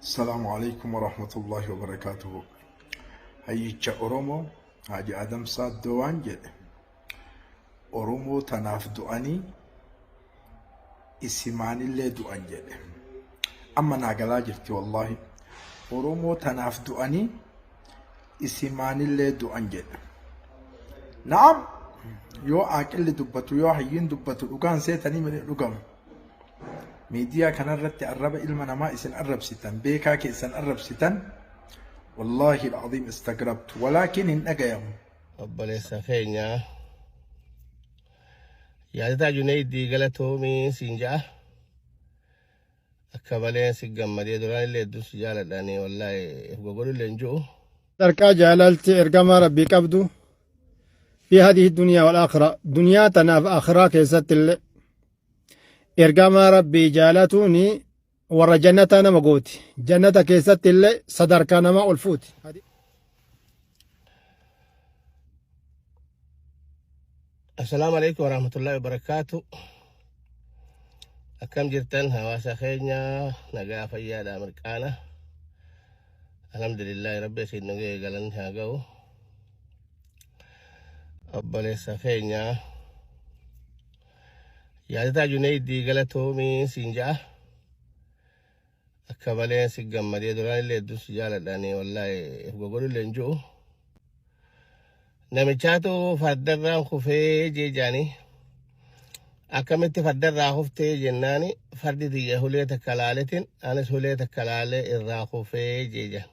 Assalaamu alaikum warahmatullahi wabarakaatuhu. Hayyicha Oromoo Haaji Adam Saaddoo waan jedhe Oromoo tanaaf du'anii isimaanillee du'an jedhe. Amma naa galaa jirti wallaahi. Oromoo tanaaf du'anii isimaanillee du'an jedhe. Na'am yoo aaqilli dubbatu yoo hayyiin dubbatu dhugaan seetanii mini dhugamu. Miidiyaa kanarratti arraba ilma namaa isin arrabsitan beekaa keessan arrabsitan wallaahi al'aziim istagrabtu walaakin hin dhagayamu. Obboleessa keenya yaadataa Junaydii galatoomii siin ja'a. Akka malee si gammadee duraan illee hedduu si jaaladhaani wallaahi if gogodhu illee hin jiru. Sadarkaa jaalalti ergamaa Rabbii qabdu fi hadihi duniyaa wal aakhira duniyaa tanaaf aakhiraa keessatti illee ergamaa Rabbii jaalatuun warra jannataa nama gooti jannata keessatti illee sadarkaa namaa ol fuuti. Assalaamu alaikum warahmatullahi wabarakaatu. Akkam jirtan hawaasa keenya nagaa fayyaadha mirqaana. Alhamdulillahi rabbi isin nu ga'e galanni haa ga'u. Obboleessa keenya yaadataa Junaydii galatoomii siin ja'a. Akka malee si gammadee duraan illee hedduu si jaaladhaani wallaahi if gogodhu illee hin jiru. Namichaatu fardarraan kufee jee jaanii akkamitti fardarraa kuftee jennaani fardi tiyya hulee takka laaletin anis hulee takka laalee irraa kufee jee jaan.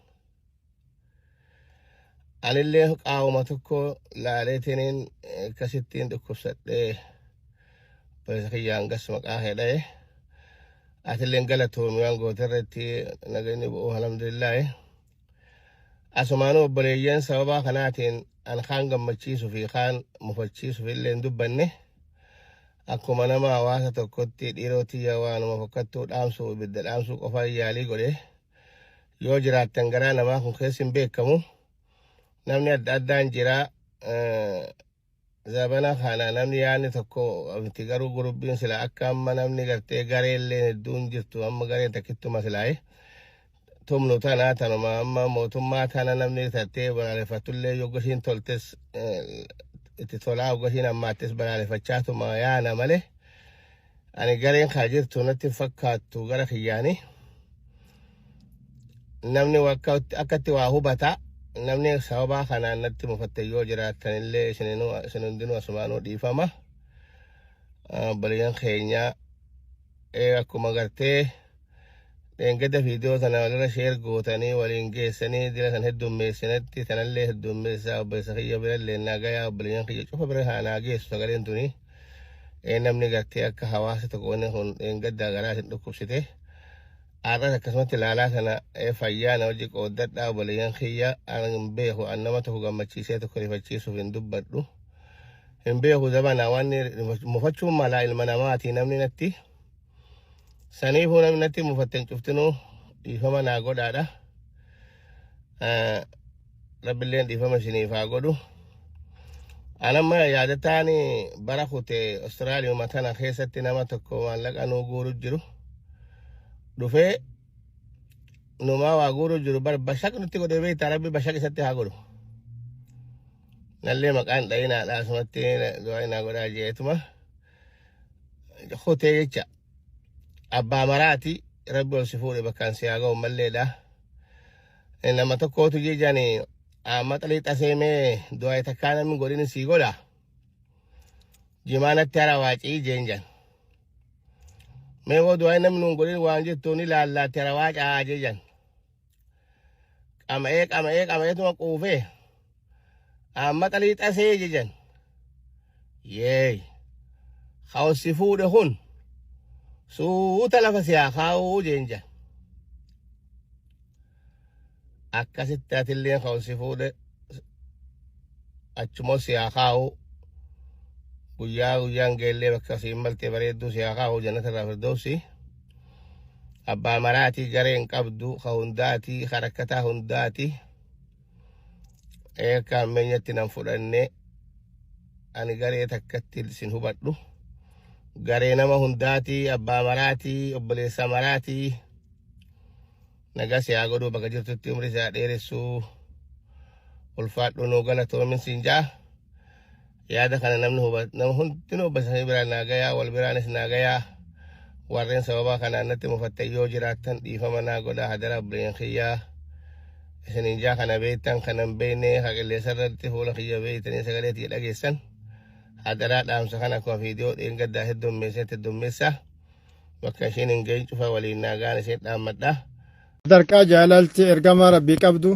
Anillee qaawuma tokko laaleetiniin akkasittiin dhukkubsadhee obboleessa kiyya hangas maqaa kee dha'e. Atilleen galatoomi waan goote irratti nageenyi bu'uu alhamdulillaahi. Asumaanuu obboleeyyan sababaa kanaatiin an kaan gammachiisuu fi kaan mufachiisuuf illee hin dubbanne. Akkuma nama hawaasa tokkotti dhiiroo tiyya waanuma fokkattuu dhaamsuu ibidda dhaamsuu qofaan yaalii godhe. Yoo jiraattan garaa namaa kun keessi hin beekamu. Namni adda addaan jira. Zabana kana namni yaadni tokko miti garuu gurubbiin sila akka amma namni gartee gareelleen hedduun jirtu amma gareen takkittuma silaaye tumnu tana tanuma amma mootummaa tana namni tartee balaaleffatullee yoggasiin toltes itti tolaa yoggasiin ammaattes balaaleffachaa tuma yaana malee Ani gareen kaa jirtu natti hin fakkaattu gara kiyyaani. Namni akkatti waa hubata. Namni sababaa kanaan natti mufatte yoo jiraattan illee isin hundinuu asumaanuu dhiifama. Obboleeyyan keenya akkuma gartee dheengadda viidiyoo tana walirra sheer gootanii waliin geessanii dila san heddummeessinetti tanallee heddummeessaa obboleessa kiyya birallee naa gayaa obboleeyyan kiyya cufa bira haa naa geessu sagaleen tuni. Ee namni gartee akka hawaasa tokko wanni kun dheengaddaa garaa isin dhukkubsite. Har'as akkasumatti ilaalaa sana ee fayyaa na hojii qooddadhaa obboleeyyan kiyya an hin beeku an nama tokko gammachiisee tokko rifachiisuuf hin dubbadhu. Hin beeku zabana wanni mufachuun malaa ilma namaati namni natti. Saniifuu namni natti mufatten cuftinuu dhiifama naa godhaadha. Rabbilleen dhiifama isiniif haa godhu. Anamma yaadataan bara kute Austraaliyuma tana keessatti nama tokko maallaqa nuu guuru jiru. Dhufee numaa waa guuru jiru bar bashaq nutti godhee beektaa rabbi bashaq isatti haa godhu. Nallee maqaan dhayinaadha asumatti du'aa naa godhaa jeetuma. Kutee jecha abbaa maraati rabbi ol si fuudhe bakkaan si haa ga'u malleedha. Nama tokkootu jejani maxalii xasee mee du'aa takkaa namni godhin sii godha. Jimaanatti hara waacii jeen jan. Mee boo du'aa namni nuun godhin waan jettu ni laallaatti hara waacaa jejan. Qama'ee qama'ee qama'eetuma quufee maxalii xasee jejan. Yeey. Ka si fuudhe kun suuta lafa si haa kaa'uu jeen jan. Akkasitti atillee kan si fuudhe achuma si haa kaa'u guyyaa guyyaan geellee bakka siin malte bareedduu si haa kaa'u jannata irraa firdoosi. Abbaa maraatii garee hin qabdu ka hundaatii ka rakkataa hundaati. Akka ammeenyatti nan fudhanne ani garee takkatti sin hubadhu. Garee nama hundaatii abbaa maraatii obboleessa maraatii. Nagaa si haa godhuu bakka jirtutti umri si haa dheeressuu ulfaadhu nuu galatoomin siin jaa. Yaada kana namni huba nama hundinuu basanii biraan naa gayaa wal biraanis naa gayaa warreen sababaa kanaan natti mufattan yoo jiraattan dhiifama naa godhaa hadara obboleeyyan kiyyaa isiniin jaa kana beektan kana hin beekne ka qilleensa irratti fuula kiyya beektanii sagalee tiyya dhageessan hadaraa dhaamsa kana akkuma viidiyoo dheengaddaa heddummeessetti heddummeessaa. Bakka isheen hin gahin cufa waliin naagaan isheen dhaammadha. Sadarkaa jaalalti ergamaa Rabbii qabdu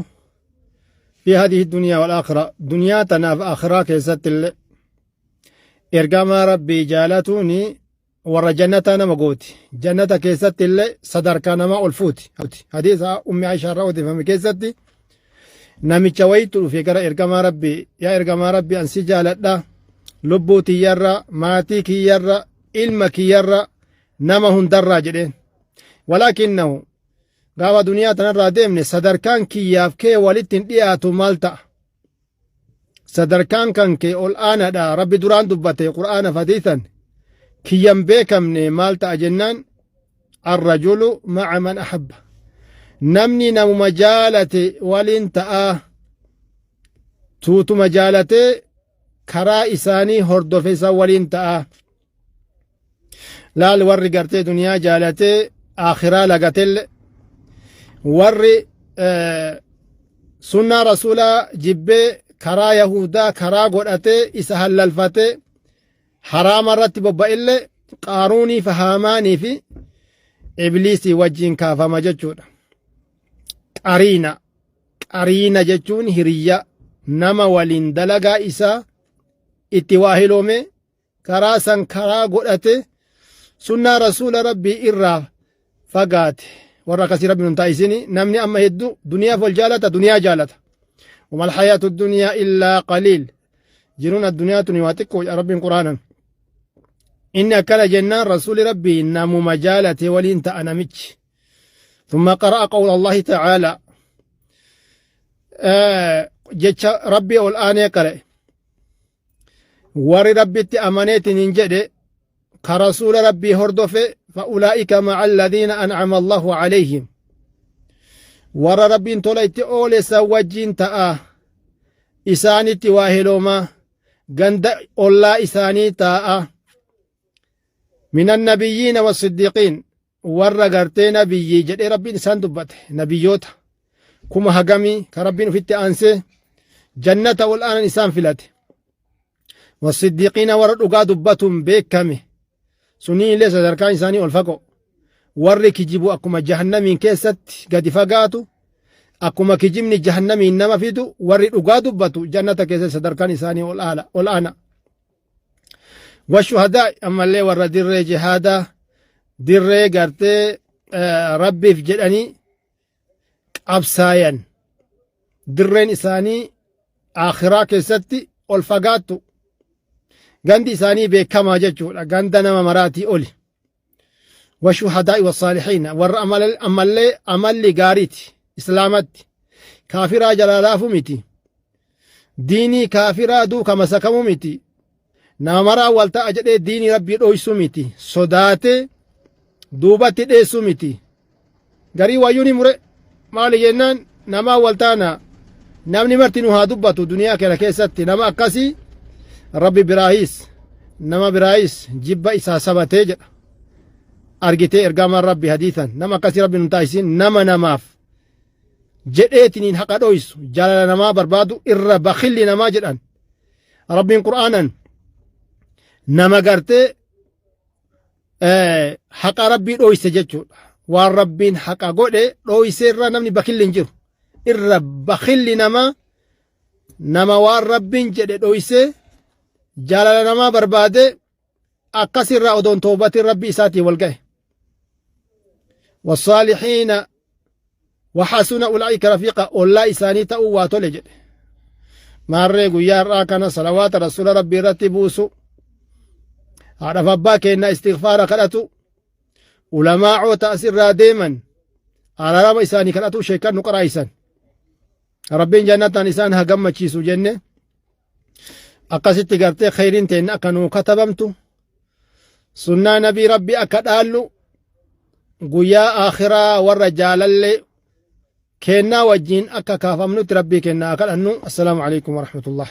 fi hadihi duniyaa wal aakhira duniyaa tanaaf aakhiraa keessatti illee ergamaa Rabbii jaalatuun warra jannataa nama gooti. Jannata keessatti illee sadarkaa namaa ol fuuti. Hadiisa Ummi Aishaa irraa odeeffame keessatti namicha wayiitu dhufe gara ergamaa Rabbii yaa ergamaa Rabbii an si jaaladha lubbuu tiyyarra maatii kiyyarra ilma kiyyarra nama hundarraa jedheen. Walaakinnahu gaafa duniyaa tanarraa deemne sadarkaan kiyyaaf kee walitti hin dhiyaatu maal ta'a? Sadarkaan kan kee ol aanaadha rabbi duraan dubbate qur'aana fadiisan kiyyan beekamne maal ta'a jennaan arrajulu ma'a man ahabba namni namuma jaalate waliin ta'a tuutuma jaalatee karaa isaanii hordofe isa waliin ta'a. Laal warri gartee duniyaa jaalatee akhiraa lagatelle warri sunnaa rasuulaa jibbee karaa yahudaa karaa godhatee isa hallalfatee haraama irratti bobba'ille qaaruunii fi haamaanii fi ibliisii wajjiin kaafama jechuudha. Qariina Qariina jechuun hiriyya nama waliin dalagaa isaa itti waa hiloome karaa san karaa godhate sunnaa rasuula rabbii irraa fagaate warra akkasii rabbi nun taasisini namni amma hedduu duniyaaf wal jaalata duniyaa jaalata wamal hayaatu duniyaa illaa qaliil jiruun addunyaa tuni waa xiqqoo rabbiin quraanan inni akkana jennaan rasuuli rabbii namuma jaalate waliin ta'a namichi ثم قرأ قول الله تعالى جتش ربي الآن يقرأ ور ربي أمانيت ننجد كرسول ربي هردف فأولئك مع الذين أنعم الله عليهم ور ربي توليت أولي سوجين تأ إساني تواهلوما غند أولا إساني تاء من النبيين والصديقين warra gartee nabiyyii jedhee rabbiin isaan dubbate nabiyyoota kuma hagamii ka rabbiin ufitti aansee jannata ol aanan isaan filate wasiddiqiina warra dhugaa dubbatuun beekame sunii illee sadarkaan isaanii ol fagoo warri kijibu akkuma jahannamiin keessatti gadi fagaatu akkuma kijibni jahannamiin nama fidu warri dhugaa dubbatu jannata keessatti sadarkaan isaanii ol aana Washuhadaa ammallee warra dirree jihaadaa dirree gartee rabbiif jedhanii qabsaayan dirreen isaanii akhiraa keessatti ol fagaattu gandi isaanii beekamaa jechuudha ganda nama maraatii oli washuhadaa'i wasaalihiina warra ammallee amalli gaariiti islaamatti kaafiraa jalaa laafu miti diinii kaafiraa duuka masakamu miti nama maraa wal ta'a jedhee diinii rabbii dhoysuu miti sodaatee duubatti dheessuu miti garii wayyuu ni mure maali jennaan namaa wal taana namni marti nu haa dubbatu duniyaa kana keessatti nama akkasii rabbi biraayis nama biraayis jibba isaa sabatee jedha argitee ergamaan rabbi hadiisan nama akkasii rabbi nun taasisin nama namaaf jedheetiniin haqa dhoysu jaalala namaa barbaadu irra bakilli namaa jedhan rabbiin qur'aanan nama gartee haqa rabbii dhoyse jechuudha waan rabbiin haqa godhe dhoyse irra namni bakilli hin jiru irra bakilli namaa nama waan rabbiin jedhe dhoyse jaalala namaa barbaade akkas irraa odoon toobatin rabbi isaatiin wal gahe wasaalihiina waxasuna ulaa'ika rafiiqa ollaa isaanii ta'uu waa tole jedhe maarree guyyaa har'aa kana salawaata rasuula rabbii irratti buusu haadhaaf abbaa keenna istighfaara kadhatu ulamaa'oota asirraa deeman araarama isaanii kadhatu sheekan nu qaraa'isan rabbiin jannataan isaan haa gammachiisu jenne akkasitti gartee kheyriin teenna akka nuu katabamtu sunnaa nabii rabbi akka dhaallu guyyaa aakhiraa warra jaalallee keennaa wajjiin akka kaafamnutti Rabbii keenna haa kadhannu. Assalaamu alaikum warahmatullah.